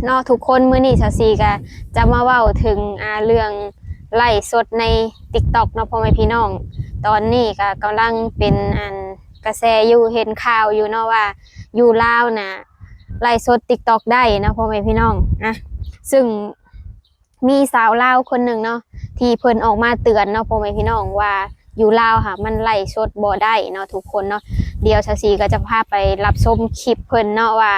ເນາະທຸກຄົນ. ມື້ນີ້ສາວສີກະຈະມາເວົ້າເຖິງ ອ່າ ເລື່ອງໄລຟ໌ສົດໃນ TikTok ເນາະ ພໍ່ແມ່ພີ່ນ້ອງ. ຕອນນີ້ກະກຳລັງເປັນ ອັນ ກະແສຢູ່ ເຫັນຂ່າວຢູ່ເນາະວ່າ ຢູ່ລາວນະ ໄລຟ໌ສົດ TikTok ໄດ້ເນາະ ພໍ່ແມ່ພີ່ນ້ອງ. ອ່ະ ຊຶ່ງ ມີສາວລາວຄົນໜຶ່ງເນາະ ທີ່ເພິ່ນອອກມາເຕືອນເນາະ ພໍ່ແມ່ພີ່ນ້ອງ ວ່າຢູ່ລາວຫາ ມັນໄລຟ໌ສົດບໍ່ໄດ້ເນາະທຸກຄົນເນາະ. ດຽວສາວສີກໍຈະພາໄປຮັບຊົມຄລິບເພິ່ນເນາະວ່າ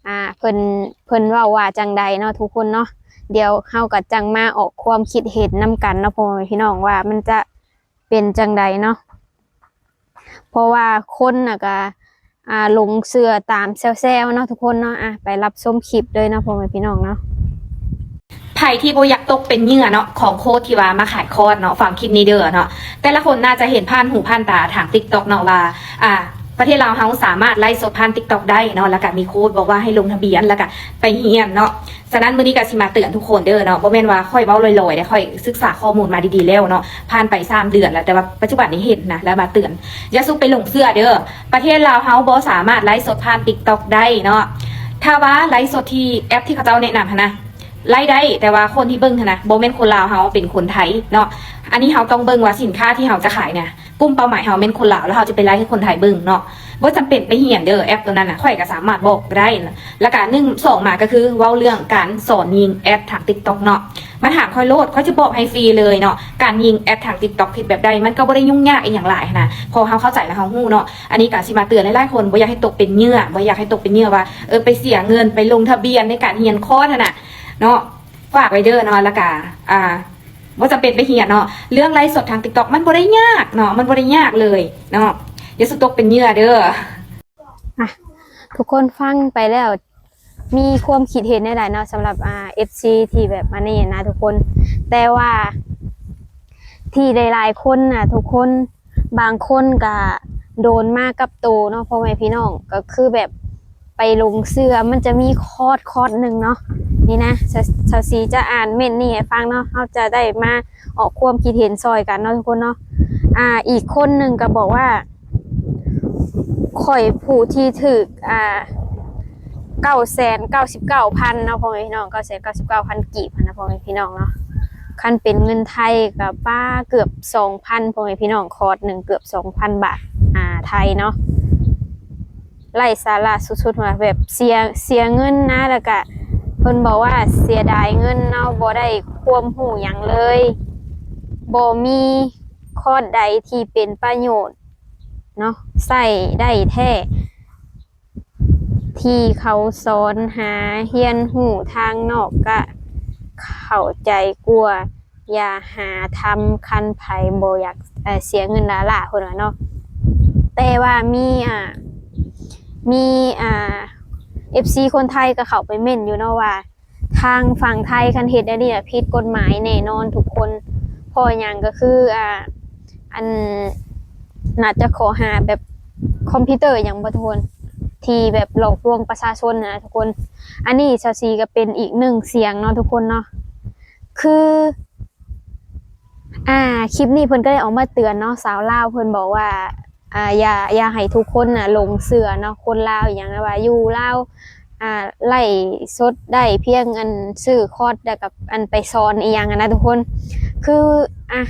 ອ່າ ເພິ່ນ ເພິ່ນເວົ້າວ່າຈັ່ງໃດເນາະທຸກຄົນເນາະ. ດຽວເຮົາກໍຈັ່ງມາອອກຄວາມຄິດເຫັນນຳກັນເນາະ ພໍ່ແມ່ພີ່ນ້ອງ ວ່າມັນຈະເປັນຈັ່ງໃດເນາະ. ເພາະວ່າຄົນນະກະ ອ່າ ຫຼົງເຊື່ອຕາມແຊວໆເນາະທຸກຄົນເນາະ. ອ່ະ ໄປຮັບຊົມຄລິບເລີຍເນາະ ພໍ່ແມ່ພີ່ນ້ອງເນາະ. ໃຜທີ່ບໍ່ຢາກຕົກເປັນເຫຍື່ອເນາະ ຂອງໂຄດທີ່ວ່າມາຂາຍຄອດເນາະ ຟັງຄລິບນີ້ເດີເນາະ. ແຕ່ລະຄົນໜ້າຈະເຫັນຜ່ານຫູຜ່ານຕາທາງ TikTok ເນາະວ່າ ອ່າ ປະເທດລາວເຮົາສາມາດໄລຟ໌ສົດຜ່ານ TikTok ໄດ້ເນາະ ແລ້ວກະມີໂຄດບອກວ່າໃຫ້ລົງທະບຽນ ແລ້ວກະໄປຮຽນເນາະ. ສະນັ້ນມື້ນີ້ກໍຊິມາເຕືອນທຸກຄົນເດີເນາະ, ບໍ່ແມ່ນວ່າຂ້ອຍເວົ້າລອຍໆເດ້, ຂ້ອຍສຶກສາຂໍ້ມູນມາດີໆແລ້ວເນາະ, ຜ່ານໄປສາມເດືອນແລ້ວ, ແຕ່ວ່າປັດຈຸບັນນີ້ເຫັນນະ, ແລ້ວມາເຕືອນ, ຢ່າສູ່ໄປຫຼົງເຊື່ອເດີ. ປະເທດລາວເຮົາບໍ່ສາມາດໄລຟ໌ສົດຜ່ານ TikTok ໄດ້ເນາະ. ຖ້າວ່າໄລຟ໌ສົດທີ່ແອັບທີ່ເຂົາເຈົ້າແນະນຳຫັ້ນນະ, ໄລຟ໌ໄດ້, ແຕ່ວ່າຄົນທີ່ເບິ່ງຫັ້ນນະ, ບໍ່ແມ່ນຄົນລາວເຮົາ, ເປັນຄົນໄທເນາະ. ອັນນີ້ເຮົາຕ້ອງເບິ່ງວ່າສິນຄ້າທີ່ເຮົາຈະຂາຍນະ, ກຸ່ມເປົ້າໝາຍເຮົາແມ່ນຄົນລາວ ແລ້ວເຮົາຈະໄປໄລຟ໌ໃຫ້ຄົນໄທເບິ່ງເນາະ. ບໍ່ຈຳເປັນໄປຮຽນເດີ, ແອັບໂຕນັ້ນນະ ຂ້ອຍກໍສາມາດບອກໄດ້. ແລ້ວກະໜຶ່ງ ສອງມາກໍຄືເວົ້າເລື່ອງການສອນຍິງແອັດທາງ TikTok ເນາະ. ມາຖາມຂ້ອຍໂລດ, ຂ້ອຍຈະບອກໃຫ້ຟຣີເລີຍເນາະ. ການຍິງແອັດທາງ TikTok ເຮັດແບບໃດ ມັນກໍບໍ່ໄດ້ຫຍຸ້ງຍາກອີ່ຫຍັງຫຼາຍຫັ້ນນະ, ເພາະເຮົາເຂົ້າໃຈແລ້ວເຮົາຮູ້ເນາະ. ອັນນີ້ກໍຊິມາເຕືອນຫຼາຍໆຄົນ, ບໍ່ຢາກໃຫ້ຕົກເປັນເຫຍື່ອ, ບໍ່ຢາກໃຫ້ຕົກເປັນເຫຍື່ອວ່າ ເອີ ໄປເສຍເງິນ, ໄປລົງທະບຽນໃນການຮຽນຄອດຫັ້ນນະເນາະ. ຝາກໄວ້ເດີເນາະ. ແລ້ວກະ ອ່າ ບໍ່ຈຳເປັນໄປຮຽນເນາະ, ເລື່ອງໄລຟ໌ສົດທາງ TikTok ມັນບໍ່ໄດ້ຍາກເນາະ, ມັນບໍ່ໄດ້ຍາກເລີຍເນາະ. ຢ່າສູ່ຕົກເປັນເຫຍື່ອເດີ. ອ່ະ ທຸກຄົນຟັງໄປແລ້ວ ມີຄວາມຄິດເຫັນແນວໃດເນາະ ສຳລັບ ອ່າ ເອັຟຊີ ທີ່ແບບອັນນີ້ນະທຸກຄົນ. ແຕ່ວ່າທີ່ຫຼາຍໆຄົນນະທຸກຄົນ, ບາງຄົນກະໂດນມາກັບໂຕເນາະ ພໍ່ແມ່ພີ່ນ້ອງ, ກໍຄືແບບ ໄປຫຼົງເຊື່ອ. ມັນຈະມີຄອດ ຄອດໜຶ່ງເນາະ, ນີ້ນະ ສາ ສາວສີຈະອ່ານເມັ້ນນີ້ໃຫ້ຟັງເນາະ, ເຮົາຈະໄດ້ມາອອກຄວາມຄິດເຫັນຊ່ອຍກັນເນາະທຸກຄົນເນາະ. ອ່າ ອີກຄົນໜຶ່ງກໍບອກວ່າ ຂ້ອຍຜູ້ທີ່ຖືກ ອ່າ ເກົ້າແສນເກົ້າສິບເກົ້າພັນເນາະ ພໍ່ແມ່ພີ່ນ້ອງ, ເກົ້າແສນເກົ້າສິບເກົ້າພັນກີບຫັ້ນນະ ພໍ່ແມ່ພີ່ນ້ອງເນາະ. ຄັນເປັນເງິນໄທກໍ ປ້າ ເກືອບສອງພັນ ພໍ່ແມ່ພີ່ນ້ອງ, ຄອດໜຶ່ງເກືອບສອງພັນບາດ ອ່າ ໄທເນາະ. ໄຮ້ສາລະສຸດໆ ວ່າແບບເສຍ ເສຍເງິນນະ, ແລ້ວກະເພິ່ນບອກວ່າເສຍດາຍເງິນເນາະ, ບໍ່ໄດ້ຄວາມຮູ້ຫຍັງເລີຍ, ບໍ່ມີຄອດໃດທີ່ເປັນປະໂຫຍດເນາະ, ໃຊ້ໄດ້ແທ້ ທີ່ເຂົາສອນ ຫາຮຽນຮູ້ທາງນອກກະເຂົ້າໃຈກວ່າ. ຢ່າຫາທຳຄັນໃຜບໍ່ຢາກ ເອີ ເສຍເງິນລ້າໆ ເພິ່ນວ່າເນາະ. ແຕ່ວ່າມີ ອ່າ ມີ ອ່າ ເອັຟຊີຄົນໄທກໍເຂົ້າໄປເມັ້ນຢູ່ເນາະວ່າ ທາງຝັ່ງໄທຄັນເຮັດແນວນີ້ນະ ຜິດກົດໝາຍແນ່ນອນທຸກຄົນ. ເພາະຫຍັງ? ກໍຄື ອ່າ ອັນ ໜ້າຈະຂໍ້ຫາແບບຄອມພິວເຕີຫຍັງບໍ່ທຸກຄົນ ທີ່ແບບຫຼອກລວງປະຊາຊົນນະທຸກຄົນ. ອັນນີ້ສາວສີກໍເປັນອີກໜຶ່ງສຽງເນາະທຸກຄົນເນາະ. ຄື ອ່າ ຄລິບນີ້ເພິ່ນກໍໄດ້ອອກມາເຕືອນເນາະ, ສາວລາວເພິ່ນບອກວ່າ ອ່າ ຢ່າ ຢ່າໃຫ້ທຸກຄົນນະຫຼົງເຊື່ອເນາະ, ຄົນລາວອີ່ຫຍັງນະ ວ່າຢູ່ລາວ ອ່າ ໄລຟ໌ສົດໄດ້ພຽງອັນຊື້ຄອດ ແລ້ວກໍອັນໄປສອນອີ່ຫຍັງຫັ້ນນະທຸກຄົນ. ຄື ອ່າ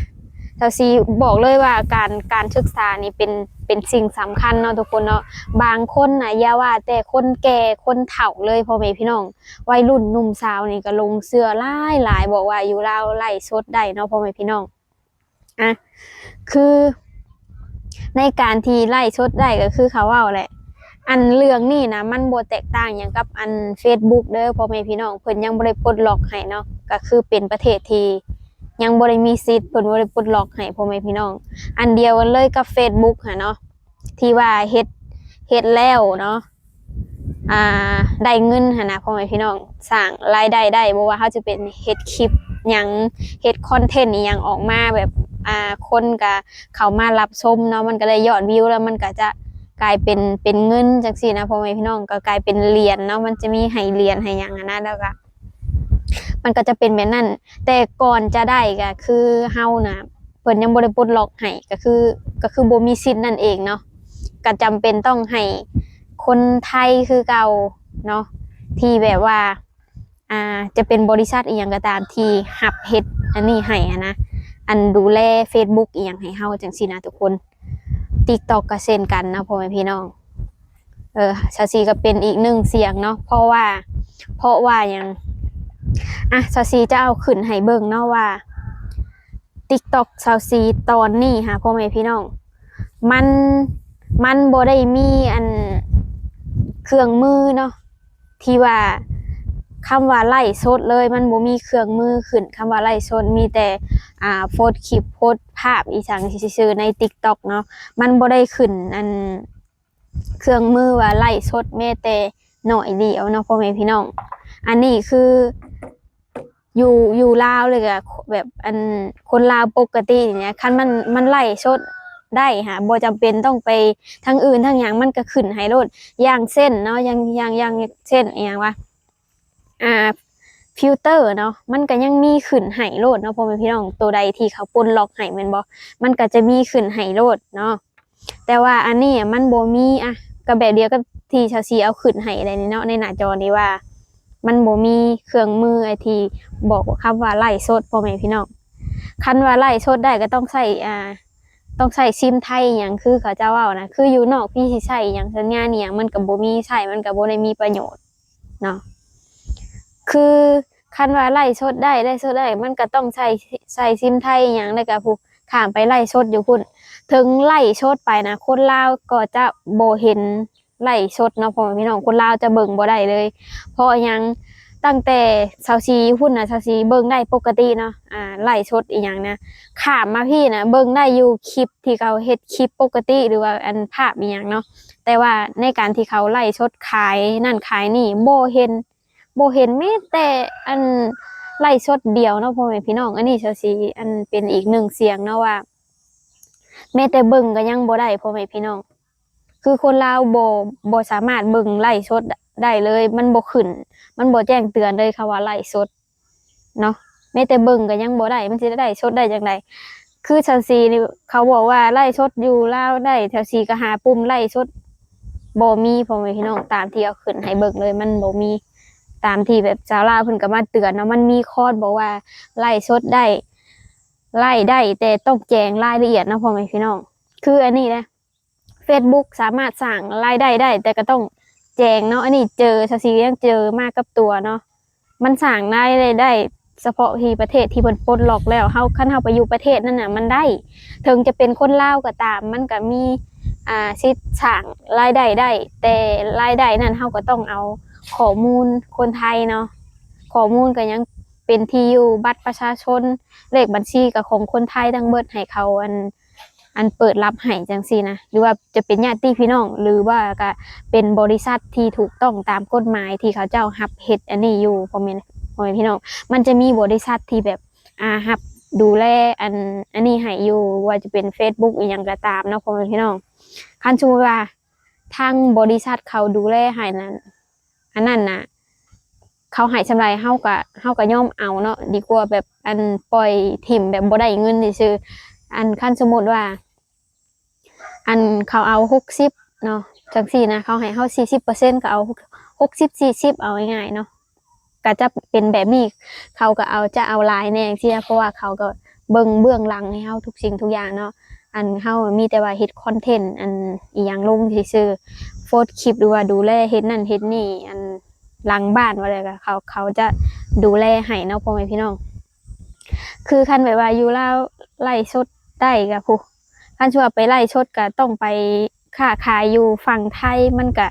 ສາວສີບອກເລີຍວ່າການ ການສຶກສານີ້ເປັນ ເປັນສິ່ງສຳຄັນເນາະທຸກຄົນເນາະ. ບາງຄົນນະ ຢ່າວ່າແຕ່ຄົນແກ່ຄົນເຖົ້າເລີຍ ພໍ່ແມ່ພີ່ນ້ອງ, ໄວລຸ້ນໜຸ່ມສາວນີ້ກໍຫຼົງເຊື່ອຫຼາຍໆ ບອກວ່າຢູ່ລາວໄລຟ໌ສົດໄດ້ເນາະ ພໍ່ແມ່ພີ່ນ້ອງ. ອ່ະ ຄືໃນການທີ່ໄລຟ໌ສົດໄດ້ ກໍຄືເຂົາເວົ້າແຫຼະ, ອັນເລື່ອງນີ້ນະ ມັນບໍ່ແຕກຕ່າງຫຍັງກັບອັນເຟສບຸກເດີ ພໍ່ແມ່ພີ່ນ້ອງ. ເພິ່ນຍັງບໍ່ໄດ້ປົດລັອກໃຫ້ເນາະ, ກໍຄືເປັນປະເທດທີ່ຍັງບໍ່ໄດ້ມີສິດ, ເພິ່ນບໍ່ໄດ້ປົດລັອກໃຫ້ ພໍ່ແມ່ພີ່ນ້ອງ. ອັນດຽວກັນເລີຍກັບເຟສບຸກຫັ້ນເນາະ, ທີ່ວ່າເຮັດ ເຮັດແລ້ວເນາະ ອ່າ ໄດ້ເງິນຫັ້ນນະ ພໍ່ແມ່ພີ່ນ້ອງ, ສ້າງລາຍໄດ້ໄດ້. ບໍ່ວ່າເຮົາຈະເປັນເຮັດຄລິບຫຍັງ ເຮັດຄອນເທັນອີ່ຫຍັງອອກມາ ແບບ ອ່າ ຄົນກໍເຂົ້າມາຮັບຊົມເນາະ, ມັນກໍໄດ້ຍອດວິວ ແລ້ວມັນກໍຈະກາຍເປັນ ເປັນເງິນຈັ່ງຊີ້ນະ ພໍ່ແມ່ພີ່ນ້ອງ, ກໍກາຍເປັນຫຼຽນເນາະ, ມັນຈະມີໃຫ້ຫຼຽນໃຫ້ຫຍັງຫັ້ນນະ. ແລ້ວກໍ ມັນກໍຈະເປັນແບບນັ້ນ. ແຕ່ກ່ອນຈະໄດ້ກໍຄືເຮົານະ ເພິ່ນຍັງບໍ່ໄດ້ປົດລັອກໃຫ້ ກໍຄື ກໍຄືບໍ່ມີສິດນັ້ນເອງເນາະ. ກໍຈຳເປັນຕ້ອງໃຫ້ຄົນໄທຄືເກົ່າເນາະ ທີ່ແບບວ່າ ອ່າ ຈະເປັນບໍລິສັດອີ່ຫຍັງກໍຕາມທີ່ຮັບເຮັດອັນນີ້ໃຫ້ຫັ້ນນະ ອັນດູແລເຟສບຸກອີ່ຫຍັງໃຫ້ເຮົາຈັ່ງຊີ້ນະທຸກຄົນ. ຕິກຕັອກກໍເຊັ່ນກັນເນາະ ພໍ່ແມ່ພີ່ນ້ອງ. ເອີ ຊາວຊີກໍເປັນອີກໜຶ່ງສຽງເນາະ ເພາະວ່າ ເພາະວ່າຫຍັງ ອ່ະ ຊາວຊີຈະເອົາຂຶ້ນໃຫ້ເບິ່ງເນາະວ່າ ຕິກຕັອກຊາວຊີຕອນນີ້ຫາ ພໍ່ແມ່ພີ່ນ້ອງ ມັນ ມັນບໍ່ໄດ້ມີອັນເຄື່ອງມືເນາະ ທີ່ວ່າຄຳວ່າໄລຟ໌ສົດເລີຍ ມັນບໍ່ມີເຄື່ອງມືຂຶ້ນຄຳວ່າໄລຟ໌ສົດ ມີແຕ່ ອ່າ ໂພສຄລິບ ໂພສພາບອີ່ຫຍັງຊື່ໆໃນຕິກຕັອກເນາະ ມັນບໍ່ໄດ້ຂຶ້ນອັນເຄື່ອງມືວ່າໄລຟ໌ສົດແມ້ແຕ່ໜ້ອຍດຽວເນາະ ພໍ່ແມ່ພີ່ນ້ອງ. ອັນນີ້ຄື ຢູ່ ຢູ່ລາວເລີຍກະແບບ ອັນ ຄົນລາວປົກກະຕິນີ້ນະ ຄັນມັນ ມັນໄລຟ໌ສົດໄດ້ຫາ ບໍ່ຈຳເປັນຕ້ອງໄປທາງອື່ນທາງຫຍັງ ມັນກະຂຶ້ນໃຫ້ໂລດ. ຢ່າງເຊັ່ນເນາະ ຢ່າງ ຢ່າງ ຢ່າງເຊັ່ນອີ່ຫຍັງວະ ອ່າ ຟິວເຕີເນາະ ມັນກະຍັງມີຂຶ້ນໃຫ້ໂລດເນາະ ພໍ່ແມ່ພີ່ນ້ອງ. ໂຕໃດທີ່ເຂົາປົນລັອກໃຫ້ແມ່ນບໍ່ ມັນກະຈະມີຂຶ້ນໃຫ້ໂລດເນາະ. ແຕ່ວ່າອັນນີ້ມັນບໍ່ມີ ອ່ະ ກໍແບບດຽວກັບທີ່ຊາວຊີເອົາຂຶ້ນໃຫ້ໄດ້ນີ້ເນາະ ໃນໜ້າຈໍນີ້ວ່າ ມັນບໍ່ມີເຄື່ອງມືໄອ້ທີ່ບອກວ່າຄຳວ່າໄລຟ໌ສົດ ພໍ່ແມ່ພີ່ນ້ອງ. ຄັນວ່າໄລຟ໌ສົດໄດ້ກໍຕ້ອງໃຊ້ ອ່າ ຕ້ອງໃຊ້ຊິມໄທຫຍັງ ຄືເຂົາເຈົ້າເວົ້ານະ ຄືຢູ່ນອກພີ້ຊິໃຊ້ຫຍັງ ສັນຍານອີ່ຫຍັງມັນກໍບໍ່ມີໃຊ້ ມັນກໍບໍ່ໄດ້ມີປະໂຫຍດເນາະ. ຄື ຄັນວ່າໄລຟ໌ສົດໄດ້ ໄລຟ໌ສົດໄດ້ ມັນກໍຕ້ອງໃຊ້ ໃຊ້ຊິມໄທອີ່ຫຍັງ ແລ້ວກໍຜູ້ຂ້າມໄປໄລຟ໌ສົດຢູ່ພຸ້ນ. ເຖິງໄລຟ໌ສົດໄປນະ ຄົນລາວກໍຈະບໍ່ເຫັນໄລຟ໌ສົດເນາະ ພໍ່ແມ່ພີ່ນ້ອງ ຄົນລາວຈະເບິ່ງບໍ່ໄດ້ເລີຍ. ເພາະຫຍັງ ຕັ້ງແຕ່ຊາວສີ່ຢູ່ພຸ້ນນະ ຊາວສີ່ເບິ່ງໄດ້ປົກກະຕິເນາະ ອ່າ ໄລຟ໌ສົດອີ່ຫຍັງນະ. ຂ້າມມາພີ້ນະ ເບິ່ງໄດ້ຢູ່ຄລິບທີ່ເຂົາເຮັດຄລິບປົກກະຕິ ຫຼືວ່າອັນພາບອີ່ຫຍັງເນາະ ແຕ່ວ່າໃນການທີ່ເຂົາໄລຟ໌ສົດຂາຍນັ້ນຂາຍນີ້ ບໍ່ເຫັນ ບໍ່ເຫັນແມ້ແຕ່ອັນໄລຟ໌ສົດດຽວເນາະ ພໍ່ແມ່ພີ່ນ້ອງ. ອັນນີ້ຊາວສີ່ ອັນເປັນອີກໜຶ່ງສຽງເນາະວ່າ ແມ້ແຕ່ເບິ່ງກໍຍັງບໍ່ໄດ້ ພໍ່ແມ່ພີ່ນ້ອງ. ຄືຄົນລາວບໍ່ ບໍ່ສາມາດເບິ່ງໄລຟ໌ສົດໄດ້ເລີຍ ມັນບໍ່ຂຶ້ນ ມັນບໍ່ແຈ້ງເຕືອນເລີຍ ຄຳວ່າໄລຟ໌ສົດເນາະ ແມ້ແຕ່ເບິ່ງກໍຍັງບໍ່ໄດ້ ມັນຊິໄລຟ໌ສົດໄດ້ຈັ່ງໃດ? ຄືຊາວສີ່ນີ້ ເຂົາບອກວ່າໄລຟ໌ສົດຢູ່ລາວໄດ້ ຊາວສີ່ກໍຫາປຸ່ມໄລຟ໌ສົດ ບໍ່ມີ ພໍ່ແມ່ພີ່ນ້ອງ. ຕາມທີ່ເອົາຂຶ້ນໃຫ້ເບິ່ງເລີຍ ມັນບໍ່ມີ ຕາມທີ່ແບບຊາວລາວເພິ່ນກໍມາເຕືອນເນາະ ມັນມີຄອນບອກວ່າໄລຟ໌ສົດໄດ້ ໄລຟ໌ໄດ້ ແຕ່ຕ້ອງແຈ້ງລາຍລະອຽດເນາະ ພໍ່ແມ່ພີ່ນ້ອງ. ຄືອັນນີ້ນະ ເຟສບຸກສາມາດສ້າງລາຍໄດ້ໄດ້ ແຕ່ກໍຕ້ອງແຈ້ງເນາະ. ອັນນີ້ເຈີ ຊາວສີ່ຍັງເຈີມາກັບຕົວເນາະ ມັນສ້າງລາຍໄດ້ໄດ້ສະເພາະທີ່ປະເທດທີ່ເພິ່ນປົດລັອກແລ້ວ. ເຮົາ ຄັນເຮົາໄປຢູ່ປະເທດນັ້ນນະ ມັນໄດ້ ເຖິງຈະເປັນຄົນລາວກໍຕາມ ມັນກໍມີ ອ່າ ສິດສ້າງລາຍໄດ້ໄດ້ ແຕ່ລາຍໄດ້ນັ້ນເຮົາກໍຕ້ອງເອົາຂໍ້ມູນຄົນໄທເນາະ ຂໍ້ມູນກໍຍັງເປັນທີ່ຢູ່ ບັດປະຊາຊົນ ເລກບັນຊີກໍຂອງຄົນໄທທັງເບິດ ໃຫ້ເຂົາ ອັນ ອັນເປີດຮັບໃຫ້ຈັ່ງຊີ້ນະ ຫຼືວ່າຈະເປັນຍາດຕິພີ່ນ້ອງ ຫຼືວ່າກະເປັນບໍລິສັດທີ່ຖືກຕ້ອງຕາມກົດໝາຍທີ່ເຂົາເຈົ້າຮັບເຮັດອັນນີ້ຢູ່ ພໍ່ແມ່ ພໍ່ແມ່ພີ່ນ້ອງ. ມັນຈະມີບໍລິສັດທີ່ແບບ ອ່າ ຮັບດູແລອັນ ອັນນີ້ໃຫ້ຢູ່ ບໍ່ວ່າຈະເປັນເຟສບຸກອີ່ຫຍັງກໍຕາມເນາະ ພໍ່ແມ່ພີ່ນ້ອງ. ຄັນສົມມຸດວ່າທາງບໍລິສັດເຂົາດູແລໃຫ້ນັ້ນ ອັນນັ້ນນະ ເຂົາໃຫ້ສ່ຳໃດເຮົາກະ ເຮົາກະຍອມເອົາເນາະ ດີກວ່າແບບ ອັນ ປ່ອຍຖິ້ມແບບບໍ່ໄດ້ເງິນຊື່ໆ. ອັນ ຄັນສົມມຸດວ່າ ອັນ ເຂົາເອົາຫົກສິບເນາະ ຈັ່ງຊີ້ນະ ເຂົາໃຫ້ເຮົາສີ່ສິບເປີເຊັນ ກໍເອົາຫົກສິບ ສີ່ສິບ ເອົາງ່າຍໆເນາະ ກະຈະເປັນແບບນີ້ ເຂົາກໍເອົາ ຈະເອົາຫຼາຍແດ່ຈັ່ງຊີ້ນະ ເພາະວ່າເຂົາກໍເບິ່ງເບື້ອງຫຼັງໃຫ້ເຮົາທຸກສິ່ງທຸກຢ່າງເນາະ. ອັນ ເຮົາມີແຕ່ວ່າເຮັດຄອນເທັນ ອັນ ອີ່ຫຍັງລົງຊື່ໆ ໂພສຄລິບ ຫຼືວ່າດູແລເຮັດນັ້ນເຮັດນີ້ ອັນ ຫຼັງບ້ານວ່າແລ້ວກໍເຂົາ ເຂົາຈະດູແລໃຫ້ເນາະ ພໍ່ແມ່ພີ່ນ້ອງ. ຄືຄັນແບບວ່າຢູ່ລາວໄລຟ໌ສົດໄດ້ກໍຜູ້ ຄັນຊິວ່າໄປໄລຟ໌ສົດກໍຕ້ອງໄປຄ້າຂາຍຢູ່ຝັ່ງໄທ ມັນກະ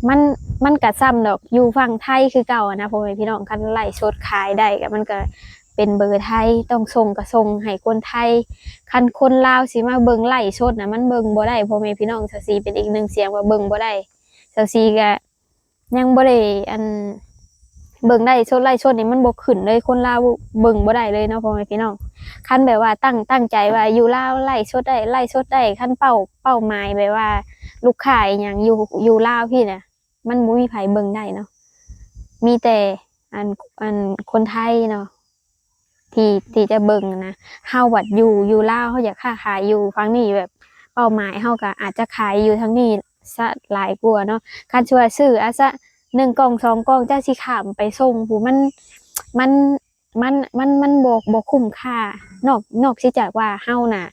ມັນ ມັນກະຊ່ຳດອກຢູ່ຝັ່ງໄທຄືເກົ່າຫັ້ນນະ ພໍ່ແມ່ພີ່ນ້ອງ. ຄັນໄລຟ໌ສົດຂາຍໄດ້ກໍ ມັນກະເປັນເບີໄທ ຕ້ອງສົ່ງກໍສົ່ງໃຫ້ຄົນໄທ. ຄັນຄົນລາວຊິມາເບິ່ງໄລຟ໌ສົດນະ ມັນເບິ່ງບໍ່ໄດ້ ພໍ່ແມ່ພີ່ນ້ອງ. ຊາວສີ່ເປັນອີກໜຶ່ງສຽງວ່າເບິ່ງບໍ່ໄດ້ ຊາວສີ່ກະ ຍັງບໍ່ໄດ້ ອັນ ເບິ່ງໄລຟ໌ສົດ ໄລຟ໌ສົດນີ້ມັນບໍ່ຂຶ້ນເລີຍ ຄົນລາວເບິ່ງບໍ່ໄດ້ເລີຍເນາະ ພໍ່ແມ່ພີ່ນ້ອງ. ຄັນແບບວ່າຕັ້ງ ຕັ້ງໃຈວ່າຢູ່ລາວໄລຟ໌ສົດໄດ້ ໄລຟ໌ສົດໄດ້ ຄັນເປົ້າ ເປົ້າໝາຍແບບວ່າລູກຄ້າອີ່ຫຍັງຢູ່ ຢູ່ລາວພີ້ນະ ມັນບໍ່ມີໃຜເບິ່ງໄດ້ເນາະ ມີແຕ່ ອັນ ອັນ ຄົນໄທເນາະ ທີ່ ທີ່ຈະເບິ່ງນະ. ເຮົາບັດຢູ່ ຢູ່ລາວ ເຮົາຢາກຄ້າຂາຍຢູ່ຝັ່ງນີ້ ແບບເປົ້າໝາຍເຮົາກໍອາດຈະຂາຍຢູ່ທາງນີ້ຊະຫຼາຍກວ່າເນາະ. ຄັນຊິວ່າຊື້ ອາດຈະ ໜຶ່ງກ່ອງສອງກ່ອງ ເຈົ້າຊິຂ້າມໄປສົ່ງພຸ້ນ ມັນ ມັນ ມັນ ມັນ ມັນບໍ່ ບໍ່ຄຸ້ມຄ່າ ນອກ ນອກເສຍຈາກວ່າເຮົານະ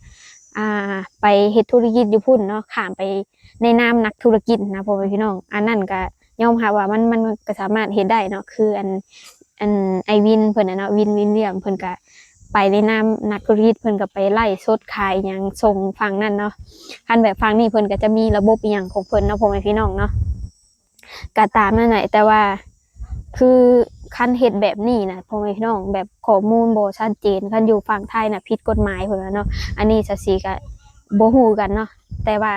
ອ່າ ໄປເຮັດທຸລະກິດຢູ່ພຸ້ນເນາະ ຂ້າມໄປໃນນາມນັກທຸລະກິດນະ ພໍ່ແມ່ພີ່ນ້ອງ ອັນນັ້ນກະຍອມຮັບວ່າມັນ ມັນກະສາມາດເຮັດໄດ້ເນາະ ຄືອັນ ອັນອ້າຍວິນເພິ່ນນະເນາະ ວິນ ວິນວຽງ ເພິ່ນກະໄປໃນນາມນັກທຸລະກິດ ເພິ່ນກະໄປໄລຟ໌ສົດຂາຍຫຍັງສົ່ງຝັ່ງນັ້ນເນາະ ຄັນແບບຝັ່ງນີ້ເພິ່ນກະຈະມີລະບົບອີ່ຫຍັງຂອງເພິ່ນເນາະ ພໍ່ແມ່ພີ່ນ້ອງເນາະ ກະຕາມນັ້ນແຫຼະ ແຕ່ວ່າ ຄືຄັນເຮັດແບບນີ້ນະ ພໍ່ແມ່ພີ່ນ້ອງ ແບບຂໍ້ມູນບໍ່ຊັດເຈນ ຄັນຢູ່ຝັ່ງໄທນະຜິດກົດໝາຍພຸ້ນແຫຼະເນາະ ອັນນີ້ສາວສີກະບໍ່ຮູ້ຄືກັນເນາະ ແຕ່ວ່າ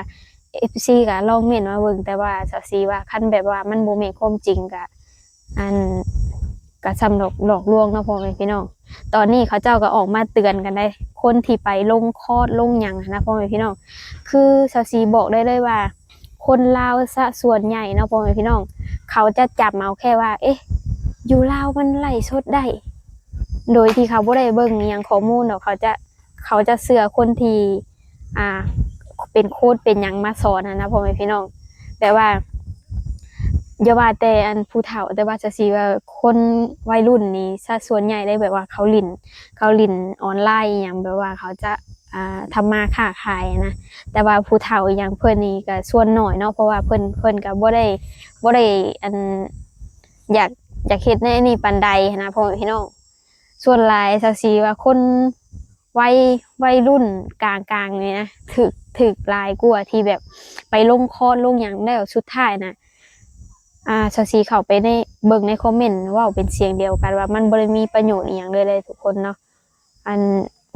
ເອັຟຊີກະລອງເມັ້ນມາເບິ່ງ ແຕ່ວ່າສາວສີວ່າຄັນແບບວ່າມັນບໍ່ແມ່ນຄວາມຈິງກະ ອັນ ກະສ່ຳຫຼອກ ຫຼອກລວງເນາະ ພໍ່ແມ່ພີ່ນ້ອງ ຕອນນີ້ເຂົາເຈົ້າກະອອກມາເຕືອນກັນໄດ໋ ຄົນທີ່ໄປລົງຄອດລົງຫຍັງຫັ້ນນະ ພໍ່ແມ່ພີ່ນ້ອງ ຄືສາວສີບອກໄດ້ເລີຍວ່າ ຄົນລາວຊະສ່ວນໃຫຍ່ເນາະ ພໍ່ແມ່ພີ່ນ້ອງ ເຂົາຈະຈຳເອົາແຄ່ວ່າ ເອະ ຢູ່ລາວມັນໄລຟ໌ສົດໄດ້ ໂດຍທີ່ເຂົາບໍ່ໄດ້ເບິ່ງອີ່ຫຍັງຂໍ້ມູນດອກ ເຂົາຈະ ເຂົາຈະເຊື່ອຄົນທີ່ ອ່າ ເປັນໂຄດເປັນຫຍັງມາສອນຫັ້ນນະ ພໍ່ແມ່ພີ່ນ້ອງ ແບບວ່າ ຢ່າວ່າແຕ່ອັນຜູ້ເຖົ້າ ແຕ່ວ່າຈະຊິວ່າຄົນໄວລຸ້ນນີ້ຊະສ່ວນໃຫຍ່ເລີຍ ແບບວ່າເຂົາຫຼິ້ນ ເຂົາຫຼິ້ນອອນລາຍອີ່ຫຍັງ ແບບວ່າເຂົາຈະ ອ່າ ທຳມາຄ້າຂາຍນະ ແຕ່ວ່າຜູ້ເຖົ້າອີ່ຫຍັງເພິ່ນນີ້ກະສ່ວນໜ້ອຍເນາະ ເພາະວ່າເພິ່ນ ເພິ່ນກະບໍ່ໄດ້ ບໍ່ໄດ້ ອັນ ຢາກ ຢາກເຮັດໃນອັນນີ້ປານໃດຫັ້ນນະ ພໍ່ແມ່ພີ່ນ້ອງ ສ່ວນຫຼາຍສາວສີວ່າຄົນໄວ ໄວລຸ້ນກາງໆນີ້ນະ ຖືກ ຖືກຫຼາຍກວ່າທີ່ແບບໄປລົງຄອດລົງຫຍັງ ແລ້ວສຸດທ້າຍນະ ອ່າ ສາວສີເຂົ້າໄປໃນ ເບິ່ງໃນຄອມເມັ້ນ ເວົ້າເປັນສຽງດຽວກັນວ່າມັນບໍ່ໄດ້ມີປະໂຫຍດອີ່ຫຍັງເລີຍເດ້ທຸກຄົນເນາະ ອັນ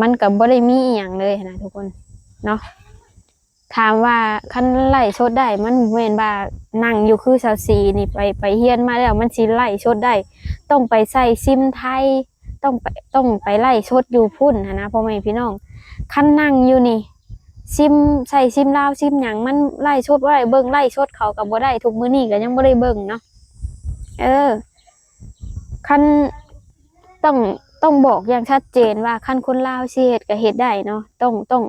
ມັນກະບໍ່ໄດ້ມີອີ່ຫຍັງເລີຍຫັ້ນນະທຸກຄົນເນາະ ຖາມວ່າຄັນໄລຟ໌ສົດໄດ້ ມັນບໍ່ແມ່ນວ່ານັ່ງຢູ່ຄືສາວສີນີ້ ໄປ ໄປຮຽນມາແລ້ວມັນຊິໄລຟ໌ສົດໄດ້ ຕ້ອງໄປໃຊ້ຊິມໄທ ຕ້ອງໄປ ຕ້ອງໄປໄລຟ໌ສົດຢູ່ພຸ້ນຫັ້ນນະ ພໍ່ແມ່ພີ່ນ້ອງ ຄັນນັ່ງຢູ່ນີ້ ຊິມ ໃຊ້ຊິມລາວ ຊິມຫຍັງ ມັນໄລຟ໌ສົດບໍ່ໄດ້ ເບິ່ງໄລຟ໌ສົດເຂົາກະບໍ່ໄດ້ ທຸກມື້ນີ້ກະຍັງບໍ່ໄດ້ເບິ່ງເນາະ ເອີ ຄັນ ຕ້ອງ ຕ້ອງບອກຢ່າງຊັດເຈນວ່າ ຄັນຄົນລາວຊິເຮັດກະເຮັດໄດ້ເນາະ ຕ້ອງ ຕ້ອງ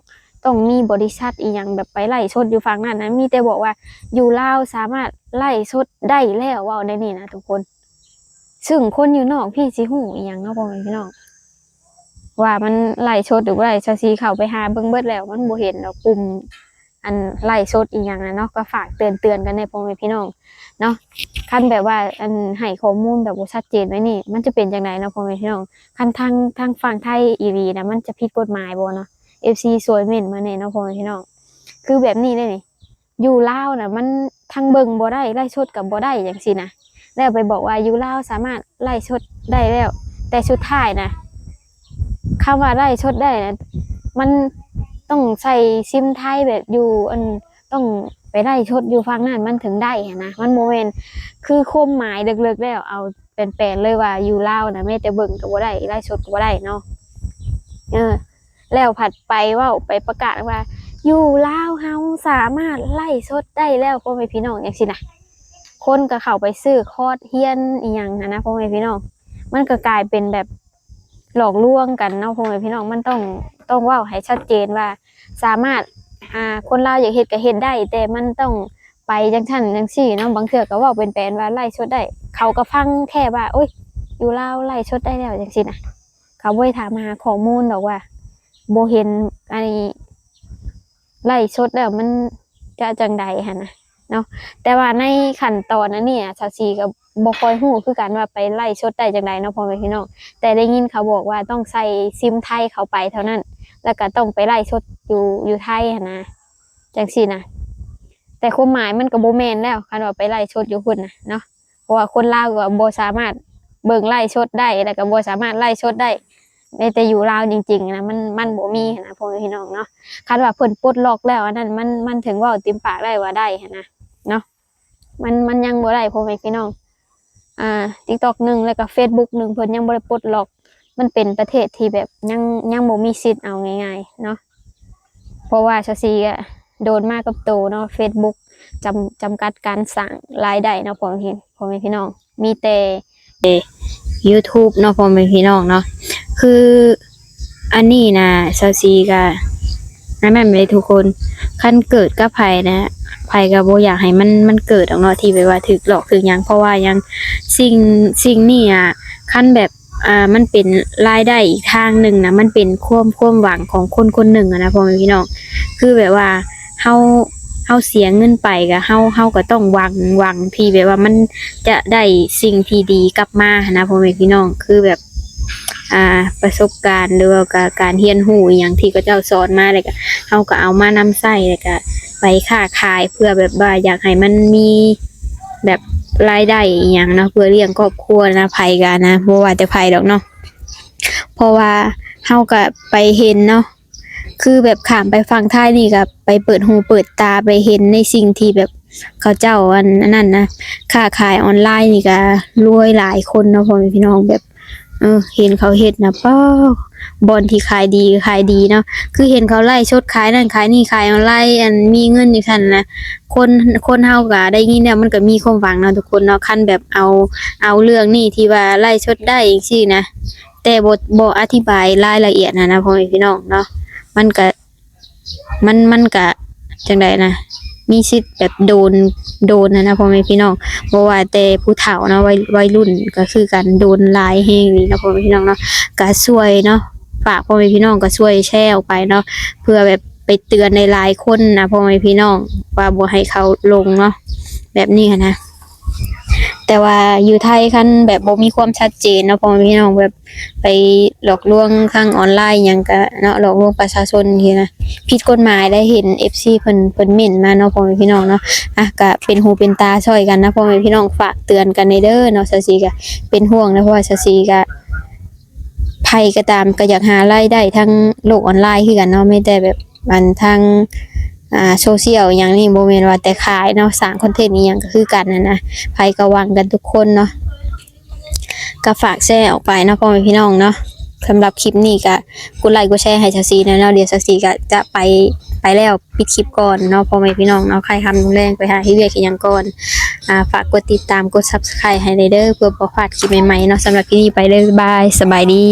ຕ້ອງມີບໍລິສັດອີ່ຫຍັງແບບໄປໄລຟ໌ສົດຢູ່ຝັ່ງນັ້ນນະ ມີແຕ່ບອກວ່າຢູ່ລາວສາມາດໄລຟ໌ສົດໄດ້ແລ້ວ ເວົ້າແນວນີ້ນະທຸກຄົນ ຊຶ່ງຄົນຢູ່ນອກພີ້ຊິຮູ້ອີ່ຫຍັງເນາະ ພໍ່ແມ່ພີ່ນ້ອງ ວ່າມັນໄລຟ໌ສົດຫຼືບໍ່ໄດ້ ສາວສີເຂົ້າໄປຫາເບິ່ງເບິດແລ້ວ ມັນບໍ່ເຫັນດອກປຸ່ມ ອັນໄລຟ໌ສົດອີ່ຫຍັງນະເນາະ ກະຝາກເຕືອນ ເຕືອນກັນແດ່ພໍ່ແມ່ພີ່ນ້ອງເນາະ ຄັນແບບວ່າ ອັນ ໃຫ້ຂໍ້ມູນແບບບໍ່ຊັດເຈນແບບນີ້ ມັນຈະເປັນຈັ່ງໃດເນາະພໍ່ແມ່ພີ່ນ້ອງ ຄັນທາງ ທາງຝັ່ງໄທອີ່ຫຼີນະ ມັນຈະຜິດກົດໝາຍບໍ່ເນາະ ເອັຟຊີຊ່ວຍເມັ້ນມາແດ່ເນາະພໍ່ແມ່ພີ່ນ້ອງ ຄືແບບນີ້ເດ້ນີ້ ຢູ່ລາວນະ ມັນທັງເບິ່ງບໍ່ໄດ້ ໄລຟ໌ສົດກະບໍ່ໄດ້ ຈັ່ງຊີ້ນະ ແລ້ວໄປບອກວ່າຢູ່ລາວສາມາດໄລຟ໌ສົດໄດ້ແລ້ວ ແຕ່ສຸດທ້າຍນະ ຄຳວ່າໄລຟ໌ສົດໄດ້ນະ ມັນຕ້ອງໃຊ້ຊິມໄທ ແບບຢູ່ ອັນ ຕ້ອງໄປໄລຟ໌ສົດຢູ່ຝັ່ງນັ້ນມັນເຖິງໄດ້ຫັ້ນນະ ມັນບໍ່ແມ່ນ ຄືຄວາມໝາຍເລິກໆແລ້ວ ເອົາແປນໆເລີຍວ່າຢູ່ລາວນະ ແມ້ແຕ່ເບິ່ງກະບໍ່ໄດ້ ໄລຟ໌ສົດກະບໍ່ໄດ້ເນາະ ເອີ ແລ້ວພັດໄປເວົ້າໄປປະກາດວ່າ ຢູ່ລາວເຮົາສາມາດໄລຟ໌ສົດໄດ້ແລ້ວ ພໍ່ແມ່ພີ່ນ້ອງ ຈັ່ງຊີ້ນະ ຄົນກະເຂົ້າໄປຊື້ຄອດຮຽນອີ່ຫຍັງຫັ້ນນະ ພໍ່ແມ່ພີ່ນ້ອງ ມັນກະກາຍເປັນແບບຫຼອກລວງກັນເນາະ ພໍ່ແມ່ພີ່ນ້ອງ ມັນຕ້ອງ ຕ້ອງເວົ້າໃຫ້ຊັດເຈນວ່າ ສາມາດ ອ່າ ຄົນລາວຢາກເຮັດກະເຮັດໄດ້ ແຕ່ມັນຕ້ອງໄປຈັ່ງຊັ້ນຈັ່ງຊີ້ເນາະ ບາງເທື່ອກະເວົ້າແປນໆວ່າໄລຟ໌ສົດໄດ້ ເຂົາກະຟັງແຄ່ວ່າ ໂອ້ຍ ຢູ່ລາວໄລຟ໌ສົດໄດ້ແລ້ວ ຈັ່ງຊີ້ນະ ເຂົາບໍ່ໄດ້ຖາມຫາຂໍ້ມູນດອກວ່າ ບໍ່ເຫັນ ອັນ ໄລຟ໌ສົດແລ້ວມັນຈະຈັ່ງໃດຫັ້ນນະເນາະ ແຕ່ວ່າໃນຂັ້ນຕອນອັນນີ້ນະ ສາວສີກະບໍ່ຄ່ອຍຮູ້ຄືກັນວ່າໄປໄລຟ໌ສົດໄດ້ຈັ່ງໃດເນາະ ພໍ່ແມ່ພີ່ນ້ອງ ແຕ່ໄດ້ຍິນເຂົາບອກວ່າຕ້ອງໃສ່ຊິມໄທເຂົ້າໄປເທົ່ານັ້ນ ແລ້ວກະຕ້ອງໄປໄລຟ໌ສົດຢູ່ ຢູ່ໄທຫັ້ນນະ ຈັ່ງຊີ້ນະ ແຕ່ຄວາມໝາຍມັນກະບໍ່ແມ່ນແລ້ວ ຄັນວ່າໄປໄລຟ໌ສົດຢູ່ພຸ້ນນະເນາະ ເພາະວ່າຄົນລາວກະບໍ່ສາມາດເບິ່ງໄລຟ໌ສົດໄດ້ ແລ້ວກະບໍ່ສາມາດໄລຟ໌ສົດໄດ້ ແມ້ແຕ່ຢູ່ລາວຈິງໆນະ ມັນ ມັນບໍ່ມີຫັ້ນນະ ພໍ່ແມ່ພີ່ນ້ອງເນາະ ຄັນວ່າເພິ່ນປົດລັອກແລ້ວ ອັນນັ້ນມັນ ມັນເຖິງເວົ້າເຕັມປາກໄດ້ວ່າໄດ້ຫັ້ນນະເນາະ ມັນ ມັນຍັງບໍ່ໄດ້ ພໍ່ແມ່ພີ່ນ້ອງ ອ່າ ຕິກຕັອກໜຶ່ງ ແລ້ວກະເຟສບຸກໜຶ່ງ ເພິ່ນຍັງບໍ່ໄດ້ປົດລັອກ ມັນເປັນປະເທດທີ່ແບບຍັງ ຍັງບໍ່ມີສິດ ເອົາງ່າຍໆເນາະ ເພາະວ່າຊາວຊີກະໂດນມາກັບໂຕເນາະ ເຟສບຸກຈຳ ຈຳກັດການສ້າງລາຍໄດ້ເນາະ ພໍ່ແມ່ ພໍ່ແມ່ພີ່ນ້ອງ ມີແຕ່ຢູທູບເນາະ ພໍ່ແມ່ພີ່ນ້ອງເນາະ ຄືອັນນີ້ນະ ຊາວຊີກະ ນັ້ນແມ່ນເລີຍທຸກຄົນ ຄັນເກີດກັບໃຜນະ ໃຜກໍບໍ່ຢາກໃຫ້ມັນ ມັນເກີດດອກເນາະ ທີ່ແບບວ່າຖືກຫຼອກຖືກຫຍັງ ເພາະວ່າຫຍັງ ສິ່ງ ສິ່ງນີ້ອະ ຄັນແບບ ອ່າ ມັນເປັນລາຍໄດ້ອີກທາງໜຶ່ງນະ ມັນເປັນຄວາມ ຄວາມຫວັງຂອງຄົນຄົນໜຶ່ງອະນະ ພໍ່ແມ່ພີ່ນ້ອງ ຄືແບບວ່າເຮົາ ເຮົາເສຍເງິນໄປກໍ ເຮົາ ເຮົາກໍຕ້ອງຫວັງ ຫວັງທີ່ແບບວ່າມັນຈະໄດ້ສິ່ງທີ່ດີກັບມາຫັ້ນນະ ພໍ່ແມ່ພີ່ນ້ອງ ຄືແບບ ອ່າ ປະສົບການ ຫຼືວ່າກາ ການຮຽນຮູ້ອີ່ຫຍັງທີ່ເຂົາເຈົ້າສອນມາ ແລ້ວກໍເຮົາກໍເອົາມານຳໃຊ້ ແລ້ວກໍໄປຄ້າຂາຍ ເພື່ອແບບວ່າຢາກໃຫ້ມັນມີແບບລາຍໄດ້ອີ່ຫຍັງເນາະ ເພື່ອລ້ຽງຄອບຄົວນະ ໃຜກໍນະ ບໍ່ວ່າແຕ່ໃຜດອກເນາະ ເພາະວ່າເຮົາກໍໄປເຫັນເນາະ ຄືແບບຂ້າມໄປຝັ່ງໄທນີ້ກໍໄປເປີດຫູເປີດຕາ ໄປເຫັນໃນສິ່ງທີ່ແບບເຂົາເຈົ້າອັນ ອັນນັ້ນນະ ຄ້າຂາຍອອນລາຍນີ້ກໍລວຍຫຼາຍຄົນເນາະ ພໍ່ແມ່ພີ່ນ້ອງ ແບບ ເອີ ເຫັນເຂົາເຮັດນະ ປ້າ ບ່ອນທີ່ຂາຍດີກໍຂາຍດີເນາະ ຄືເຫັນເຂົາໄລຟ໌ສົດຂາຍນັ້ນຂາຍນີ້ ຂາຍອອນລາຍ ອັນ ມີເງິນຈັ່ງຊັ້ນນະ ຄົນ ຄົນເຮົາກໍໄດ້ຍິນແລ້ວ ມັນກໍມີຄວາມຫວັງເນາະທຸກຄົນເນາະ ຄັນແບບເອົາ ເອົາເລື່ອງນີ້ທີ່ວ່າໄລຟ໌ສົດໄດ້ຈັ່ງຊີ້ນະ ແຕ່ບໍ່ ບໍ່ອະທິບາຍລາຍລະອຽດຫັ້ນນະ ພໍ່ແມ່ພີ່ນ້ອງເນາະ ມັນກະ ມັນ ມັນກະຈັ່ງໃດນະ ມີສິດແບບໂດນ ໂດນຫັ້ນນະ ພໍ່ແມ່ພີ່ນ້ອງ ບໍ່ວ່າແຕ່ຜູ້ເຖົ້າເນາະ ໄວ ໄວລຸ້ນກໍຄືກັນ ໂດນຫຼາຍແຮງອີ່ຫຼີເນາະ ພໍ່ແມ່ພີ່ນ້ອງເນາະ ກະຊ່ວຍເນາະ ຝາກພໍ່ແມ່ພີ່ນ້ອງກໍຊ່ວຍແຊອອກໄປເນາະ ເພື່ອແບບໄປເຕືອນຫຼາຍໆຄົນນະ ພໍ່ແມ່ພີ່ນ້ອງ ວ່າບໍ່ໃຫ້ເຂົາຫຼົງເນາະ ແບບນີ້ຫັ້ນນະ. ແຕ່ວ່າຢູ່ໄທຄັນແບບບໍ່ມີຄວາມຊັດເຈນເນາະ ພໍ່ແມ່ພີ່ນ້ອງ ແບບໄປຫຼອກລວງທາງອອນລາຍຫຍັງກະເນາະ ຫຼອກລວງປະຊາຊົນຊີ້ນະ ຜິດກົດໝາຍໄດ໋ ເຫັນເອັຟຊີເພິ່ນ ເພິ່ນເມັ້ນມາເນາະ ພໍ່ແມ່ພີ່ນ້ອງເນາະ ອະ ກະເປັນຫູເປັນຕາຊ່ອຍກັນນະ ພໍ່ແມ່ພີ່ນ້ອງ ຝາກເຕືອນກັນແດ່ເດີເນາະ ສາວສີກະເປັນຫ່ວງນະ ເພາະວ່າສາວສີກະ ໃຜກໍຕາມກໍຢາກຫາລາຍໄດ້ທາງໂລກອອນລາຍຄືກັນເນາະ ມີແຕ່ແບບ ອັນ ທາງ ອ່າ ໂຊຊຽວອີ່ຫຍັງນີ້ ບໍ່ແມ່ນວ່າແຕ່ຂາຍເນາະ ສ້າງຄອນເທັນອີ່ຫຍັງກໍຄືກັນຫັ້ນນະ ໃຜກໍຫວັງກັນທຸກຄົນເນາະ ກໍຝາກແຊອອກໄປເນາະ ພໍ່ແມ່ພີ່ນ້ອງເນາະ ສຳລັບຄລິບນີ້ກໍກົດໄລກົດແຊໃຫ້ສາວສີແດ່ເນາະ ດຽວສາວສີກໍຈະໄປ ໄປແລ້ວ ປິດຄລິບກ່ອນເນາະ ພໍ່ແມ່ພີ່ນ້ອງເນາະ ຄ່ຳໆແລງໆ ໄປຫາເຮັດວຽກເຮັດຫຍັງກ່ອນ ອ່າ ຝາກກົດຕິດຕາມ ກົດຊັບສະໄຄຣບ໌ໃຫ້ແດ່ເດີ ເພື່ອບໍ່ພາດຄລິບໃໝ່ໆເນາະ ສຳລັບຄລິບນີ້ໄປເລີຍ ບາຍບາຍ ສະບາຍດີ.